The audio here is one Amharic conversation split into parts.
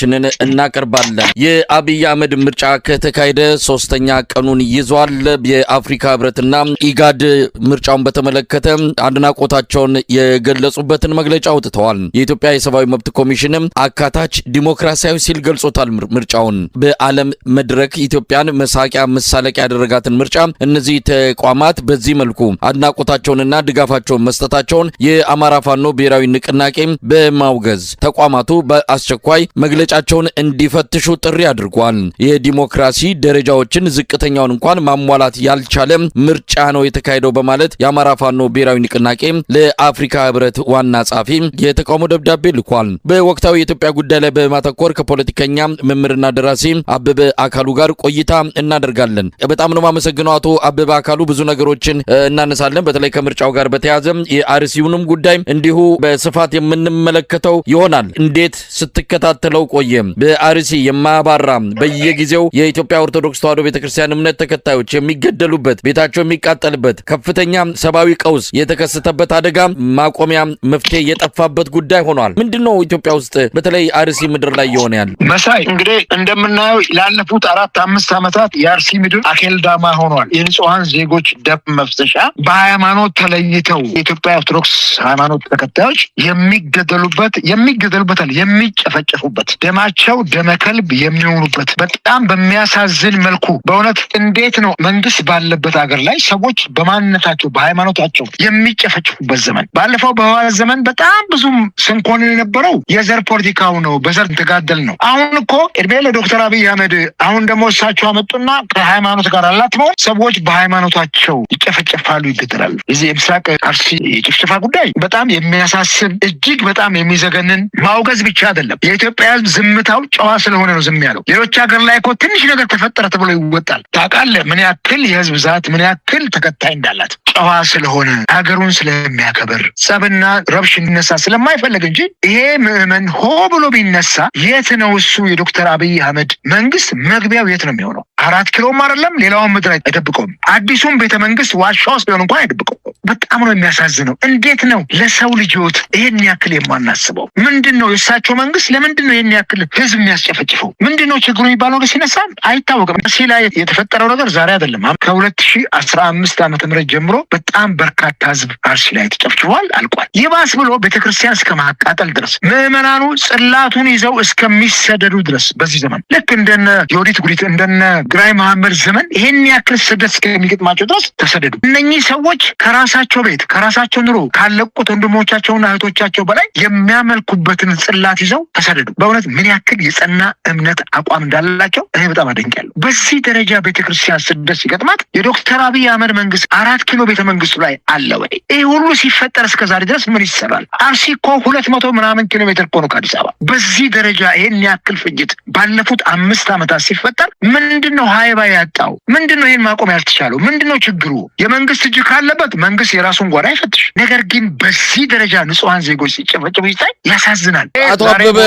ችንን እናቀርባለን። የአብይ አህመድ ምርጫ ከተካሄደ ሶስተኛ ቀኑን ይዟል። የአፍሪካ ህብረትና ኢጋድ ምርጫውን በተመለከተ አድናቆታቸውን የገለጹበትን መግለጫ አውጥተዋል። የኢትዮጵያ የሰብአዊ መብት ኮሚሽንም አካታች ዲሞክራሲያዊ ሲል ገልጾታል። ምርጫውን በዓለም መድረክ ኢትዮጵያን መሳቂያ መሳለቂያ ያደረጋትን ምርጫ እነዚህ ተቋማት በዚህ መልኩ አድናቆታቸውንና ድጋፋቸውን መስጠታቸውን የአማራ ፋኖ ብሔራዊ ንቅናቄ በማውገዝ ተቋማቱ በአስቸኳይ መግለጫቸውን እንዲፈትሹ ጥሪ አድርጓል። የዲሞክራሲ ደረጃዎችን ዝቅተኛውን እንኳን ማሟላት ያልቻለ ምርጫ ነው የተካሄደው በማለት የአማራ ፋኖ ብሔራዊ ንቅናቄ ለአፍሪካ ህብረት ዋና ጸሐፊ የተቃውሞ ደብዳቤ ልኳል። በወቅታዊ የኢትዮጵያ ጉዳይ ላይ በማተኮር ከፖለቲከኛ መምህርና ደራሲ አበበ አካሉ ጋር ቆይታ እናደርጋለን። በጣም ነው የማመሰግነው አቶ አበበ አካሉ። ብዙ ነገሮችን እናነሳለን። በተለይ ከምርጫው ጋር በተያያዘ የአርሲውንም ጉዳይ እንዲሁ በስፋት የምንመለከተው ይሆናል። እንዴት ስትከታተለው ቆየ? በአርሲ የማያባራ በየጊዜው የኢትዮጵያ ኦርቶዶክስ ተዋሕዶ ቤተክርስቲያን እምነት ተከታዮች የሚገደሉበት፣ ቤታቸው የሚቃጠልበት፣ ከፍተኛ ሰብአዊ ቀውስ የተከሰተበት፣ አደጋ ማቆሚያ መፍትሄ የጠፋበት ጉዳይ ሆኗል። ምንድነው ኢትዮጵያ ውስጥ በተለይ አርሲ ምድር ላይ የሆነ ያለ? መሳይ፣ እንግዲህ እንደምናየው ላለፉት 4-5 ዓመታት የአርሲ ምድር አኬልዳማ ሆኗል። የንጹሐን ዜጎች ደም መፍሰሻ፣ በሃይማኖት ተለይተው የኢትዮጵያ ኦርቶዶክስ ሃይማኖት ተከታዮች የሚገደሉበት፣ የሚገደሉበታል፣ የሚጨፈጨፉበት፣ ደማቸው ደመከልብ የሚሆኑበት፣ በጣም በሚያሳዝን መልኩ። በእውነት እንዴት ነው መንግስት ባለበት ሀገር ላይ ሰዎች በማንነታቸው በሃይማኖታቸው የሚጨፈጭፉበት ዘመን? ባለፈው በህወሓት ዘመን በጣም ብዙም ስንኮንን የነበረው የዘር ፖለቲካው ነው፣ በዘር ተጋደል ነው። አሁን እኮ እድሜ ለዶክተር አብይ አህመድ፣ አሁን ደግሞ እሳቸው አመጡና ከሃይማኖት ጋር አላትመው ሰዎች በሃይማኖታቸው ይጨፈጨፋሉ፣ ይገደላሉ። የዚህ የምስራቅ አርሲ የጭፍጨፋ ጉዳይ በጣም የሚያሳስብ፣ እጅግ በጣም የሚዘገንን፣ ማውገዝ ብቻ አይደለም። የኢትዮጵያ ህዝብ ዝምታው ጨዋ ስለሆነ ነው ዝም ያለው። ሌሎች ሀገር ላይ እኮ ትንሽ ነገር ተፈጠረ ተብሎ ይወጣል። ታውቃለህ ምን ያክል የህዝብ ብዛት፣ ምን ያክል ተከታይ እንዳላት። ጨዋ ስለሆነ፣ ሀገሩን ስለሚያከብር፣ ጸብና ረብሽ እንዲነሳ ስለማይፈልግ እንጂ ይሄ ምዕመን ሆ ብሎ ቢነሳ የት ነው እሱ የዶክተር አብይ አህመድ መንግስት መግቢያው የት ነው የሚሆነው? አራት ኪሎም አይደለም፣ ሌላውን ምድር አይደብቀውም። አዲሱን ቤተ መንግስት ዋሻ ውስጥ ቢሆን እንኳን አይደብቀውም። በጣም ነው የሚያሳዝነው። እንዴት ነው ለሰው ልጅ ህይወት ይሄን ያክል የማናስበው? ምንድን ነው የእሳቸው መንግስት ለምንድን ነው ይሄን ያክል ህዝብ የሚያስጨፈጭፈው? ምንድን ነው ችግሩ የሚባለው ነገር ሲነሳ አይታወቅም። አርሲ ላይ የተፈጠረው ነገር ዛሬ አይደለም። ከ2015 ዓመተ ምህረት ጀምሮ በጣም በርካታ ህዝብ አርሲ ላይ ተጨፍጭፏል፣ አልቋል። ይባስ ብሎ ቤተክርስቲያን እስከ ማቃጠል ድረስ፣ ምዕመናኑ ጽላቱን ይዘው እስከሚሰደዱ ድረስ፣ በዚህ ዘመን ልክ እንደነ ዮዲት ጉዲት፣ እንደነ ግራኝ መሐመድ ዘመን ይሄን ያክል ስደት እስከሚገጥማቸው ድረስ ተሰደዱ። እነኚህ ሰዎች ከራሳቸው ቤት፣ ከራሳቸው ኑሮ፣ ካለቁት ወንድሞቻቸውና እህቶቻቸው በላይ የሚያመልኩበትን ጽላት ይዘው ተሰደዱ። በእውነት ምን ያክል የጸና እምነት አቋም እንዳላቸው እኔ በጣም አደንቃለሁ። በዚህ ደረጃ ቤተክርስቲያን ስደት ሲገጥማት የዶክተር አብይ አህመድ መንግስት አራት ኪሎ ቤተ መንግስቱ ላይ አለ ወይ? ይህ ሁሉ ሲፈጠር እስከ ዛሬ ድረስ ምን ይሰራል? አርሲ እኮ 200 ምናምን ኪሎ ሜትር እኮ ነው ከአዲስ አበባ። በዚህ ደረጃ ይህን ያክል ፍጅት ባለፉት 5 ዓመታት ሲፈጠር ምንድን ነው ሀይባ ያጣው? ምንድን ነው ይህን ማቆም ያልተቻለው? ምንድን ነው ችግሩ? የመንግስት እጅ ካለበት መንግስት የራሱን ጓዳ ይፈትሽ። ነገር ግን በዚህ ደረጃ ንጹሐን ዜጎች ሲጨፈጨፉ ይታይ ያሳዝናል። አቶ አበበ፣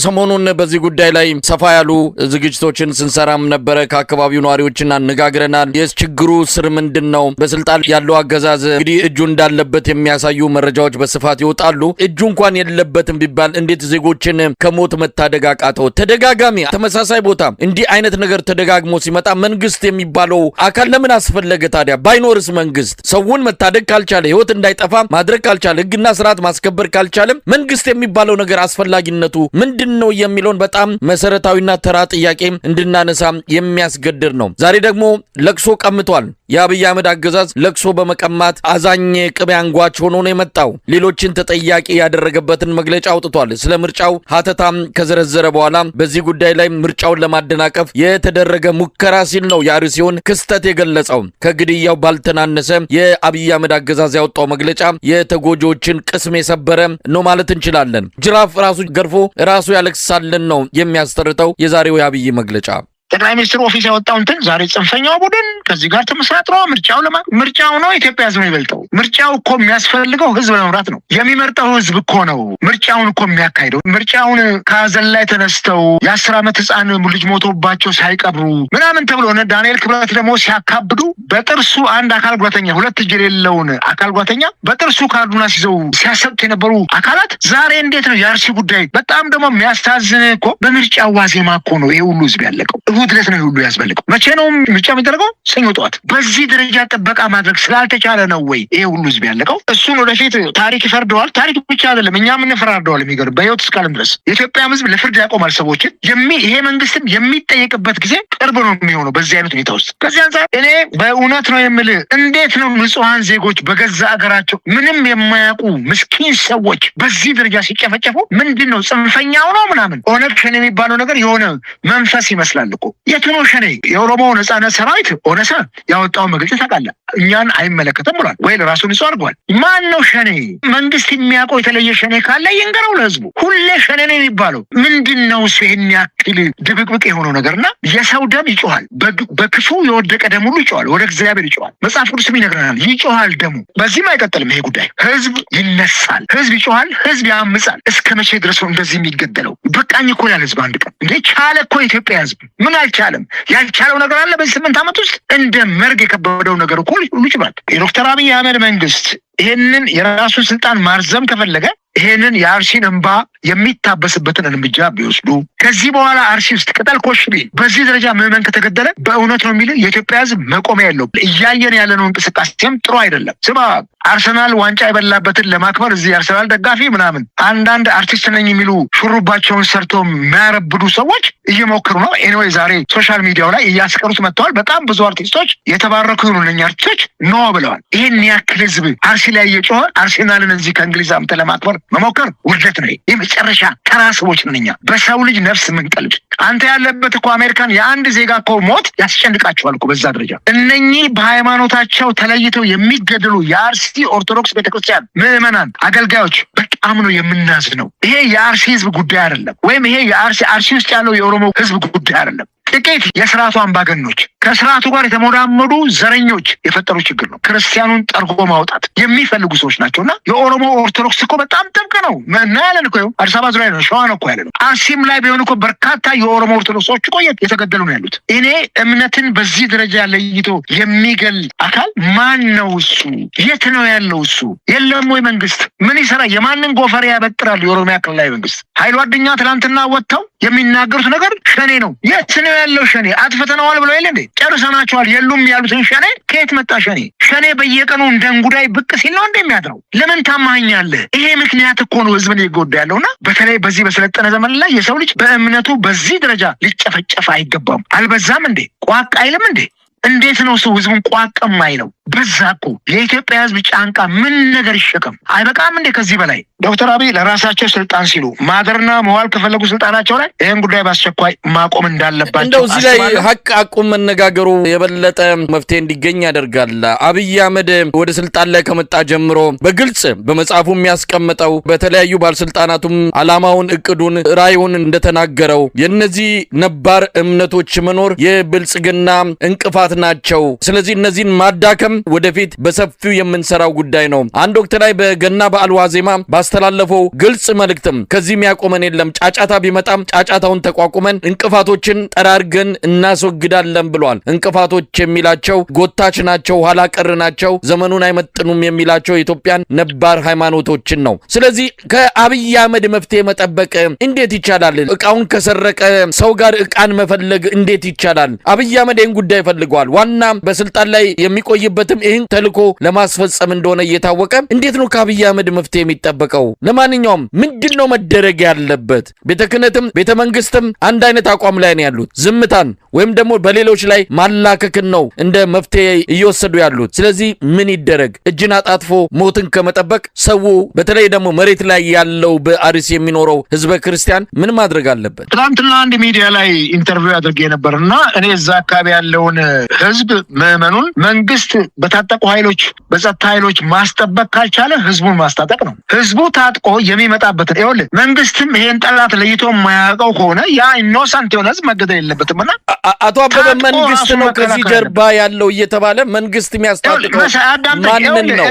ሰሞኑን በዚህ ጉዳይ ላይ ሰፋ ያሉ ዝግጅቶችን ስንሰራም ነበረ። ከአካባቢው ነዋሪዎችን አነጋግረናል። የችግሩ ስር ምንድን ነው? በስልጣን ያለው አገዛዝ እንግዲህ እጁ እንዳለበት የሚያሳዩ መረጃዎች በስፋት ይወጣሉ። እጁ እንኳን የለበትም ቢባል እንዴት ዜጎችን ከሞት መታደግ አቃተው? ተደጋጋሚ ተመሳሳይ ቦታ እንዲህ አይነት ነገር ተደጋግሞ ሲመጣ መንግስት የሚባለው አካል ለምን አስፈለገ ታዲያ? ባይኖርስ መንግስት ሰውን መታደግ ካልቻለ፣ ህይወት እንዳይጠፋ ማድረግ ካልቻለ፣ ህግና ስርዓት ማስከበር ካልቻለም መንግስት የሚባለው ነገር አስፈላጊነቱ ምንድን ነው የሚለውን በጣም መሰረታዊና ተራ ጥያቄ እንድናነሳ የሚያስገድድ ነው። ዛሬ ደግሞ ለቅሶ ቀምቷል። የአብይ አህመድ አገዛዝ ለቅሶ በመቀማት አዛኝ ቅቤ አንጓች ሆኖ ነው የመጣው። ሌሎችን ተጠያቂ ያደረገበትን መግለጫ አውጥቷል። ስለ ምርጫው ሀተታም ከዘረዘረ በኋላ በዚህ ጉዳይ ላይ ምርጫውን ለማደናቀፍ የተደረገ ሙከራ ሲል ነው የአርሲውን ክስተት የገለጸው። ከግድያው ባልተናነሰ የአብይ አህመድ አገዛዝ ያወጣው መግለጫ የተጎጂዎችን ቅስም የሰበረ ነው ማለት እንችላለን። ጅራፍ ራሱ ገርፎ ራሱ ያለቅሳልን ነው የሚያስጠርተው የዛሬው የአብይ መግለጫ። ጠቅላይ ሚኒስትሩ office ያወጣው እንትን ዛሬ ጽንፈኛው ቡድን ከዚህ ጋር ተመሳጥሮ ምርጫው ምርጫው ነው ኢትዮጵያ ህዝብ ነው ይበልጠው። ምርጫው እኮ የሚያስፈልገው ህዝብ ለመምራት ነው። የሚመርጠው ህዝብ እኮ ነው ምርጫውን እኮ የሚያካሂደው። ምርጫውን ከሀዘን ላይ ተነስተው የ10 ዓመት ህፃን ልጅ ሞቶባቸው ሳይቀብሩ ምናምን ተብሎ ዳንኤል ክብረት ደግሞ ሲያካብዱ በጥርሱ አንድ አካል ጉዳተኛ፣ ሁለት እጅ የሌለውን አካል ጉዳተኛ በጥርሱ ካርዱን አስይዘው ሲያሰጡት የነበሩ አካላት ዛሬ እንዴት ነው የአርሲ ጉዳይ? በጣም ደግሞ የሚያሳዝን እኮ በምርጫ ዋዜማ እኮ ነው ይሄ ሁሉ ህዝብ ያለቀው። እሑድ ዕለት ነው ይሄ ሁሉ ያስበለቀው። መቼ ነው ምርጫ የሚደረገው? ሰኞ ጠዋት። በዚህ ደረጃ ጥበቃ ማድረግ ስላልተቻለ ነው ወይ ይሄ ሁሉ ህዝብ ያለቀው? እሱን ወደፊት ታሪክ ይፈርደዋል። ታሪክ ብቻ አይደለም፣ እኛም እንፈራርደዋል። የሚገርም በህይወት እስካለን ድረስ የኢትዮጵያ ህዝብ ለፍርድ ያቆማል ሰዎችን። ይሄ መንግስትም የሚጠየቅበት ጊዜ ቅርብ ነው የሚሆነው በዚህ አይነት ሁኔታ ውስጥ። ከዚህ አንጻር እኔ በእውነት ነው የምልህ፣ እንዴት ነው ንጹሐን ዜጎች በገዛ አገራቸው ምንም የማያውቁ ምስኪን ሰዎች በዚህ ደረጃ ሲጨፈጨፉ ምንድን ነው ጽንፈኛው ነው ምናምን ኦነግ ሸኔ የሚባለው ነገር የሆነ መንፈስ ይመስላል እኮ። የቱ ነው ሸኔ? የኦሮሞ ነጻነት ሰራዊት ኦነሳ ያወጣውን መግለጫ ታውቃለህ። እኛን አይመለከትም ብሏል ወይ ራሱን ንጹህ አድርጓል። ማን ነው ሸኔ? መንግስት የሚያውቀው የተለየ ሸኔ ካለ ይንገረው ለህዝቡ። ሁሌ ሸኔ ነው የሚባለው ምንድን ነው እሱ? ይህን ያክል ድብቅብቅ የሆነው ነገርና የሰው ደም ይጮሃል። በክፉ የወደቀ ደም ሁሉ ይጮሃል፣ ወደ እግዚአብሔር ይጮሃል። መጽሐፍ ቅዱስም ይነግረናል፣ ይጮሃል ደሙ። በዚህም አይቀጥልም ይሄ ጉዳይ። ህዝብ ይነሳል፣ ህዝብ ይጮሃል፣ ህዝብ ያምጻል። እስከ መቼ ድረስ ነው እንደዚህ የሚገደለው? በቃኝ እኮ ያለ ህዝብ አንድ ቀን እንዴ ቻለ እኮ የኢትዮጵያ ህዝብ ምን አልቻለም? ያልቻለው ነገር አለ? በዚህ 8 ዓመት ውስጥ እንደ መርግ የከበደው ነገር እኮ ሁሉ ችሏል። የዶክተር አብይ አህመድ መንግስት ይሄንን የራሱን ስልጣን ማርዘም ከፈለገ ይሄንን የአርሲን እንባ የሚታበስበትን እርምጃ ቢወስዱ፣ ከዚህ በኋላ አርሲ ውስጥ ቅጠል ኮሽ ቢል፣ በዚህ ደረጃ ምዕመን ከተገደለ፣ በእውነት ነው የሚል የኢትዮጵያ ህዝብ መቆሚያ የለውም። እያየን ያለነው እንቅስቃሴም ጥሩ አይደለም። ስማ፣ አርሰናል ዋንጫ የበላበትን ለማክበር እዚህ የአርሰናል ደጋፊ ምናምን አንዳንድ አርቲስት ነኝ የሚሉ ሹሩባቸውን ሰርተው የሚያረብዱ ሰዎች እየሞከሩ ነው። Anyway ዛሬ social media ው ላይ እያስቀሩት መጥተዋል። በጣም ብዙ አርቲስቶች፣ የተባረኩ ይሁኑ እነኛ አርቲስቶች፣ no ብለዋል። ይህን ያክል ህዝብ አርሲ ላይ እየጮኸ አርሴናልን እዚህ ከእንግሊዝ አምጥተህ ለማክበር መሞከር ውርደት ነው። የመጨረሻ ተራ ሰዎች ነን እኛ፣ በሰው ልጅ ነፍስ የምንቀልድ። አንተ ያለበት እኮ አሜሪካን የአንድ ዜጋ እኮ ሞት ያስጨንቃቸዋል እኮ በዛ ደረጃ። እነኚህ በሃይማኖታቸው ተለይተው የሚገደሉ የአርሲ ኦርቶዶክስ ቤተክርስቲያን ምዕመናን አገልጋዮች በጣም ነው የምናዝነው። ይሄ የአርሲ ህዝብ ጉዳይ አይደለም፣ ወይም ይሄ የአርሲ አርሲ ውስጥ ያለው የኦሮሞ ህዝብ ጉዳይ አይደለም። ጥቂት የስርዓቱ አምባገኖች፣ ከስርዓቱ ጋር የተሞዳመዱ ዘረኞች የፈጠሩ ችግር ነው። ክርስቲያኑን ጠርጎ ማውጣት የሚፈልጉ ሰዎች ናቸው። እና የኦሮሞ ኦርቶዶክስ እኮ በጣም ጥብቅ ነው። እናያለን እኮ፣ አዲስ አበባ ዙሪያ ነው፣ ሸዋ ነው እኮ ያለ ነው። አርሲም ላይ ቢሆን እኮ በርካታ የኦሮሞ ኦርቶዶክሶች እኮ የተገደሉ ነው ያሉት። እኔ እምነትን በዚህ ደረጃ ለይቶ የሚገል አካል ማን ነው እሱ? የት ነው ያለው እሱ? የለም ወይ መንግስት? ምን ይሰራ? የማንን ጎፈሬ ያበጥራል? የኦሮሚያ ክልላዊ መንግስት ኃይሉ አዱኛ ትናንትና ወጥተው የሚናገሩት ነገር ሸኔ ነው። የት ነው ያለው ሸኔ? አጥፍተነዋል ብለው የለ እንዴ? ጨርሰናቸዋል የሉም ያሉትን ሸኔ ከየት መጣ ሸኔ? ሸኔ በየቀኑ እንደ እንጉዳይ ብቅ ሲል ነው እንደሚያድረው። ለምን ታማኛለህ? ይሄ ምክንያት እኮ ነው ህዝብን እየጎዳ ያለውና በተለይ በዚህ በሰለጠነ ዘመን ላይ የሰው ልጅ በእምነቱ በዚህ ደረጃ ሊጨፈጨፍ አይገባም። አልበዛም እንዴ? ቋቅ አይልም እንዴ? እንዴት ነው ሰው ህዝቡን ቋቅ የማይለው? በዛ እኮ። የኢትዮጵያ ህዝብ ጫንቃ ምን ነገር ይሸከም? አይበቃም እንዴ ከዚህ በላይ? ዶክተር አብይ ለራሳቸው ስልጣን ሲሉ ማደርና መዋል ከፈለጉ ስልጣናቸው ላይ ይህን ጉዳይ በአስቸኳይ ማቆም እንዳለባቸው እንደው እዚህ ላይ ሀቅ አቁም መነጋገሩ የበለጠ መፍትሄ እንዲገኝ ያደርጋል። አብይ አህመድ ወደ ስልጣን ላይ ከመጣ ጀምሮ በግልጽ በመጽሐፉ የሚያስቀምጠው፣ በተለያዩ ባለስልጣናቱም አላማውን፣ እቅዱን፣ ራዕዩን እንደተናገረው የነዚህ ነባር እምነቶች መኖር የብልጽግና እንቅፋት ናቸው። ስለዚህ እነዚህን ማዳከም ወደፊት በሰፊው የምንሰራው ጉዳይ ነው። አንድ ወቅት ላይ በገና በዓል ዋዜማ ባስተላለፈው ግልጽ መልእክትም ከዚህ የሚያቆመን የለም፣ ጫጫታ ቢመጣም ጫጫታውን ተቋቁመን እንቅፋቶችን ጠራርገን እናስወግዳለን ብሏል። እንቅፋቶች የሚላቸው ጎታች ናቸው፣ ኋላ ቀር ናቸው፣ ዘመኑን አይመጥኑም የሚላቸው የኢትዮጵያን ነባር ሃይማኖቶችን ነው። ስለዚህ ከአብይ አህመድ መፍትሄ መጠበቅ እንዴት ይቻላል? እቃውን ከሰረቀ ሰው ጋር እቃን መፈለግ እንዴት ይቻላል? አብይ አህመድ ይህን ጉዳይ ፈልገዋል። ዋና በስልጣን ላይ የሚቆይበትም ይህን ተልዕኮ ለማስፈጸም እንደሆነ እየታወቀ እንዴት ነው ከአብይ አህመድ መፍትሄ የሚጠበቀው? ለማንኛውም ምንድን ነው መደረግ ያለበት? ቤተ ክህነትም ቤተ መንግስትም አንድ አይነት አቋም ላይ ነው ያሉት። ዝምታን ወይም ደግሞ በሌሎች ላይ ማላከክን ነው እንደ መፍትሄ እየወሰዱ ያሉት። ስለዚህ ምን ይደረግ? እጅን አጣጥፎ ሞትን ከመጠበቅ ሰው፣ በተለይ ደግሞ መሬት ላይ ያለው በአርሲ የሚኖረው ህዝበ ክርስቲያን ምን ማድረግ አለበት? ትናንትና አንድ ሚዲያ ላይ interview አድርጌ ነበር እና እኔ እዛ አካባቢ ያለውን ህዝብ ምዕመኑን መንግስት በታጠቁ ኃይሎች በጸጥታ ኃይሎች ማስጠበቅ ካልቻለ ህዝቡን ማስታጠቅ ነው። ህዝቡ ታጥቆ የሚመጣበትን ይኸውልህ፣ መንግስትም ይሄን ጠላት ለይቶ የማያውቀው ከሆነ ያ innocent የሆነ ህዝብ መገደል የለበትም። እና አቶ አበበ፣ መንግስት ነው ከዚህ ጀርባ ያለው እየተባለ መንግስት የሚያስታጥቀው ማንን ነው?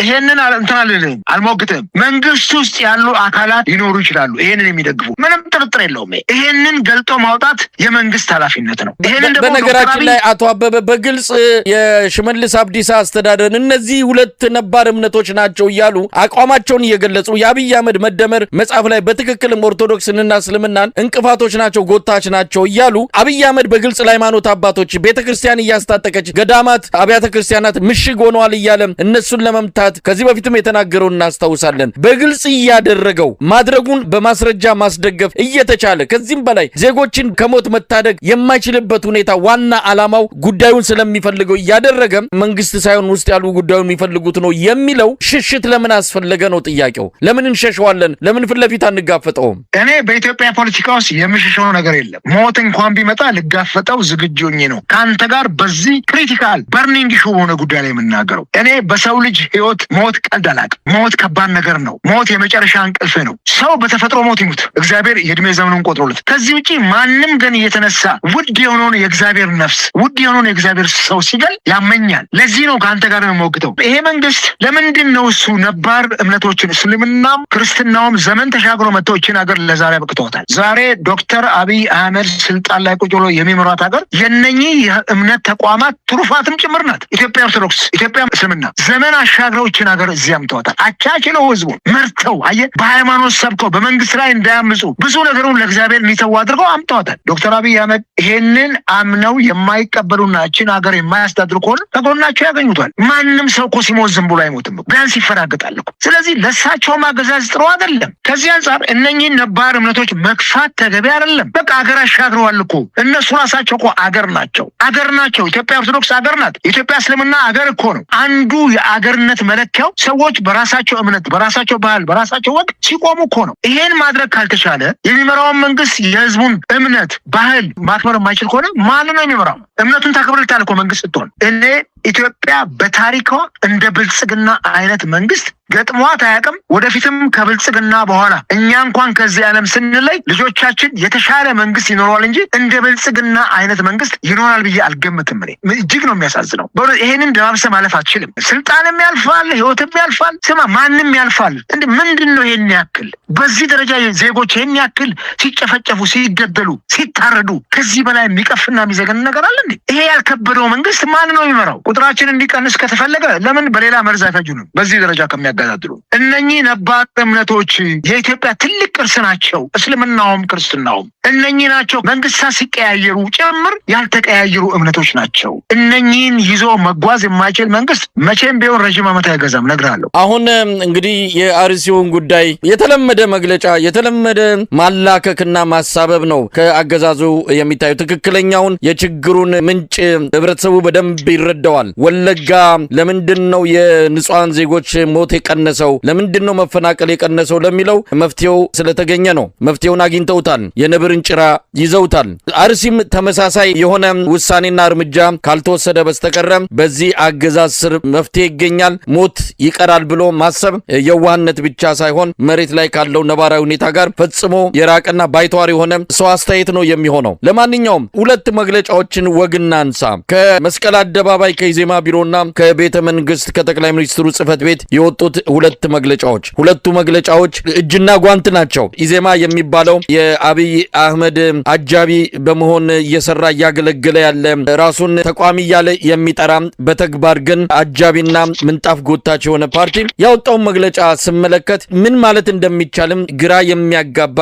ይሄንን እንትን አልልህም፣ አልሞግትህም። መንግስት ውስጥ ያሉ አካላት ሊኖሩ ይችላሉ ይሄንን የሚደግፉ፣ ምንም ጥርጥር የለውም። ይሄንን ገልጦ ማውጣት የመንግስት ኃላፊነት ነው። ይሄንን ደግሞ በነገራችን ላይ አቶ አበበ፣ በግልጽ የሽመልስ አብዲሳ አስተዳደር እነዚህ ሁለት ነባር እምነቶች ናቸው እያሉ አቋማቸውን እየገለጹ፣ የአብይ አህመድ መደመር መጽሐፍ ላይ በትክክልም ኦርቶዶክስንና እስልምናን እንቅፋቶች ናቸው፣ ጎታች ናቸው እያሉ፣ አብይ አህመድ በግልጽ ለሃይማኖት አባቶች ቤተክርስቲያን እያስታጠቀች ገዳማት፣ አብያተ ክርስቲያናት ምሽግ ሆነዋል እያለ እነሱን ለመምታት ከዚህ በፊትም የተናገረውን እናስታውሳለን። በግልጽ እያደረገው ማድረጉን በማስረጃ ማስደገፍ እየተቻለ ከዚህም በላይ ዜጎችን ከሞት መታደግ የማይችልበት ሁኔታ ዋና ዓላማው ጉዳዩን ስለሚፈልገው እያደረገ መንግስት ሳይሆን ውስጥ ያሉ ጉዳዩን የሚፈልጉት ነው የሚለው ሽሽት ለምን አስፈለገ ነው ጥያቄው። ለምን እንሸሸዋለን? ለምን ፊት ለፊት አንጋፈጠውም? እኔ በኢትዮጵያ ፖለቲካ ውስጥ የምሸሸው ነገር የለም። ሞት እንኳን ቢመጣ ልጋፈጠው ዝግጁ ሆኜ ነው ከአንተ ጋር በዚህ critical burning issue በሆነ ጉዳይ ላይ የምናገረው። እኔ በሰው ልጅ ህይወት ሞት ቀልድ አላውቅም። ሞት ከባድ ነገር ነው። ሞት የመጨረሻ እንቅልፍ ነው። ሰው በተፈጥሮ ሞት ይሙት፣ እግዚአብሔር የእድሜ ዘመኑን ቆጥሮለት። ከዚህ ውጭ ማንም ግን እየተነሳ ውድ የሆነውን የእግዚአብሔር ነፍስ፣ ውድ የሆነውን የእግዚአብሔር ሰው ሲገል ያመኛል። ለዚህ ነው ከአንተ ጋር ነው የምሞግተው። ይሄ መንግስት ለምንድን ነው እሱ ነባር እምነቶችን እስልምናም ክርስትናውም ዘመን ተሻግሮ መጥተው ይህችን ሀገር ለዛሬ አብቅተዋታል። ዛሬ ዶክተር አብይ አህመድ ስልጣን ላይ ቁጭ ብሎ የሚመሯት ሀገር የነኚህ የእምነት ተቋማት ትሩፋትም ጭምር ናት። ኢትዮጵያ ኦርቶዶክስ፣ ኢትዮጵያ እስልምና ዘመን አሻግረው ይህችን ሀገር እዚህ አምጥተዋታል። አቻችለው ህዝቡን መርተው፣ አየህ፣ በሃይማኖት ሰብከው በመንግስት ላይ እንዳያምፁ ብዙ ነገሩን ለእግዚአብሔር እንዲተዉ አድርገው አምጥተዋታል። ዶክተር አብይ አህመድ ይሄንን አምነው የማይቀበሉና ይህችን ሀገር የማያስተዳድሩ ከሆነ ከጎናቸው ያገኙታል። ማንም ሰው እኮ ሲሞት ዝም ብሎ አይሞትም፣ ቢያንስ ይፈራገጣል እኮ። ስለዚህ ለእሳቸውም አገዛዝ ጥሩ አይደለም። ከዚህ አንጻር እነኚህን ነባር እምነቶች መግፋት ተገቢ አይደለም። በቃ ሀገር አሻግረዋል እኮ፣ እነሱ ራሳቸው እኮ አገር ናቸው፣ አገር ናቸው። ኢትዮጵያ ኦርቶዶክስ አገር ናት። ኢትዮጵያ እስልምና አገር እኮ ነው። አንዱ የአገርነት መለኪያው ሰዎች በራሳቸው እምነት፣ በራሳቸው ባህል፣ በራሳቸው ወግ ሲቆሙ እኮ ነው። ይሄን ማድረግ ካልተቻለ፣ የሚመራውን መንግስት የህዝቡን እምነት ባህል ማክበር የማይችል ከሆነ ማን ነው የሚመራው? እምነቱን ታከብርልታል እኮ መንግስት ስትሆን። እኔ ኢትዮጵያ በታሪኳ እንደ ብልጽግና አይነት መንግስት ገጥሟት አያውቅም። ወደፊትም ከብልጽግና በኋላ እኛ እንኳን ከዚህ ዓለም ስንለይ ልጆቻችን የተሻለ መንግስት ይኖረዋል እንጂ እንደ ብልጽግና አይነት መንግስት ይኖራል ብዬ አልገምትም። እኔ እጅግ ነው የሚያሳዝነው። በእውነት ይሄንን ደባብሰህ ማለፍ አትችልም። ስልጣንም ያልፋል፣ ህይወትም ያልፋል። ስማ፣ ማንም ያልፋል። እንደ ምንድን ነው ይሄን ያክል በዚህ ደረጃ ዜጎች ይሄን ያክል ሲጨፈጨፉ፣ ሲገደሉ፣ ሲታረዱ ከዚህ በላይ የሚቀፍና የሚዘገንን ነገር አለ እንዴ? ይሄ ያልከበደው መንግስት ማን ነው የሚመራው? ቁጥራችን እንዲቀንስ ከተፈለገ ለምን በሌላ መርዝ አይፈጁንም? በዚህ ደረጃ ከሚያገዳድሉ። እነኚህ ነባር እምነቶች የኢትዮጵያ ትልቅ ቅርስ ናቸው። እስልምናውም ክርስትናውም እነኚህ ናቸው። መንግስታት ሲቀያየሩ ጭምር ያልተቀያየሩ እምነቶች ናቸው። እነኚህን ይዞ መጓዝ የማይችል መንግስት መቼም ቢሆን ረዥም ዓመት አይገዛም፣ እነግርሃለሁ። አሁን እንግዲህ የአርሲውን ጉዳይ የተለመደ መግለጫ፣ የተለመደ ማላከክና ማሳበብ ነው ከአገዛዙ የሚታዩ። ትክክለኛውን የችግሩን ምንጭ ህብረተሰቡ በደንብ ይረዳዋል። ወለጋ ለምንድን ነው የንጹሐን ዜጎች ሞት የቀነሰው? ለምንድን ነው መፈናቀል የቀነሰው ለሚለው መፍትሄው ስለተገኘ ነው። መፍትሄውን አግኝተውታል። የነብርን ጭራ ይዘውታል። አርሲም ተመሳሳይ የሆነ ውሳኔና እርምጃ ካልተወሰደ በስተቀረ በዚህ አገዛዝ ስር መፍትሄ ይገኛል፣ ሞት ይቀራል ብሎ ማሰብ የዋህነት ብቻ ሳይሆን መሬት ላይ ካለው ነባራዊ ሁኔታ ጋር ፈጽሞ የራቀና ባይተዋር የሆነ ሰው አስተያየት ነው የሚሆነው። ለማንኛውም ሁለት መግለጫዎችን ወግ እናንሳ። ከመስቀል አደባባይ ከኢዜማ ቢሮና ከቤተ መንግስት ከጠቅላይ ሚኒስትሩ ጽህፈት ቤት የወጡት ሁለት መግለጫዎች፣ ሁለቱ መግለጫዎች እጅና ጓንት ናቸው። ኢዜማ የሚባለው የአብይ አህመድ አጃቢ በመሆን እየሰራ እያገለገለ ያለ፣ ራሱን ተቃዋሚ እያለ የሚጠራ በተግባር ግን አጃቢና ምንጣፍ ጎታች የሆነ ፓርቲ ያወጣውን መግለጫ ስመለከት ምን ማለት እንደሚቻልም ግራ የሚያጋባ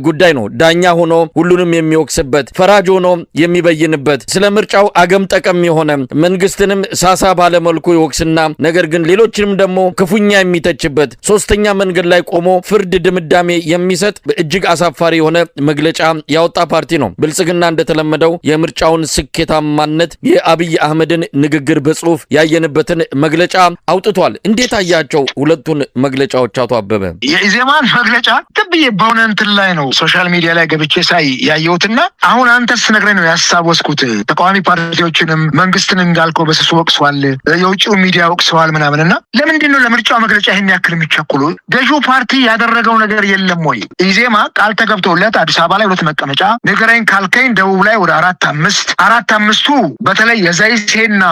ጉዳይ ነው። ዳኛ ሆኖ ሁሉንም የሚወቅስበት፣ ፈራጅ ሆኖ የሚበይንበት፣ ስለ ምርጫው አገም ጠቀም የሆነ፣ መንግስትንም ሳሳ ባለመልኩ ይወቅስና ነገር ግን ሌሎችንም ደግሞ ክፉኛ የሚተችበት፣ ሶስተኛ መንገድ ላይ ቆሞ ፍርድ ድምዳሜ የሚሰጥ እጅግ አሳፋሪ የሆነ መግለጫ ያወጣ ፓርቲ ነው። ብልጽግና እንደተለመደው የምርጫውን ስኬታማነት የአብይ አህመድን ንግግር በጽሁፍ ያየንበትን መግለጫ አውጥቷል። እንዴት አያቸው ሁለቱን መግለጫዎች አቶ አበበ? የኢዜማን መግለጫ ትብዬ በሆነ እንትን ላይ ነው social media ላይ ገብቼ ሳይ ያየሁትና አሁን አንተ ስትነግረኝ ነው ያስታወስኩት። ተቃዋሚ ፓርቲዎችንም መንግስትን እንዳልከው በስሱ መንግስቱ ወቅሰዋል፣ የውጭው ሚዲያ ወቅሰዋል ምናምን እና ለምንድን ነው ለምርጫው መግለጫ ይህን ያክል የሚቸኩሉ? ገዢው ፓርቲ ያደረገው ነገር የለም ወይ? ኢዜማ ቃል ተገብቶለት አዲስ አበባ ላይ 2 መቀመጫ፣ ንገረኝ ካልከኝ ደቡብ ላይ ወደ 4 5፣ 4 5ቱ በተለይ የዘይሴና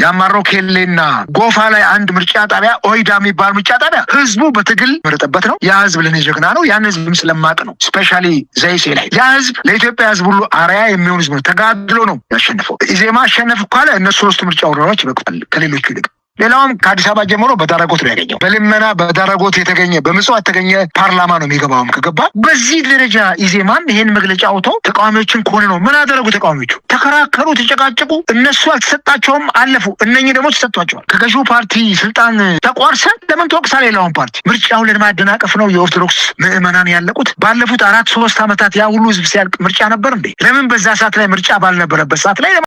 የአማሮ ኬሌና ጎፋ ላይ አንድ ምርጫ ጣቢያ ኦይዳ የሚባል ምርጫ ጣቢያ ህዝቡ በትግል መረጠበት ነው። ያ ህዝብ ለኔ ጀግና ነው። ያን ህዝብም ስለማቅ ነው። Specially ዘይሴ ላይ ያ ህዝብ ለኢትዮጵያ ህዝብ ሁሉ አርአያ የሚሆን ህዝብ ነው። ተጋድሎ ነው ያሸነፈው። ኢዜማ አሸነፍ ካለ እነሱ 3 ምርጫ ወረዳዎች ይበቁታል ከሌሎቹ ይልቅ። ሌላውም ከአዲስ አበባ ጀምሮ በዳረጎት ነው ያገኘው። በልመና በዳረጎት የተገኘ፣ በምጽዋት የተገኘ ፓርላማ ነው የሚገባውም ከገባ። በዚህ ደረጃ ኢዜማም ይሄን መግለጫ አውጥተው ተቃዋሚዎችን ከሆነ ነው ምን አደረጉ? ተቃዋሚዎቹ ተከራከሩ፣ ተጨቃጨቁ። እነሱ አልተሰጣቸውም፣ አለፉ። እነኚህ ደግሞ ተሰጥቷቸዋል። ከገዢው ፓርቲ ስልጣን ተቋርሰ ለምን ትወቅሳለህ ሌላውን ፓርቲ? ምርጫውን ለማደናቀፍ ነው የኦርቶዶክስ ምዕመናን ያለቁት። ባለፉት 4 3 ዓመታት ያ ሁሉ ህዝብ ሲያልቅ ምርጫ ነበር እንዴ? ለምን በዛ ሰዓት ላይ ምርጫ ባልነበረበት ሰዓት ላይ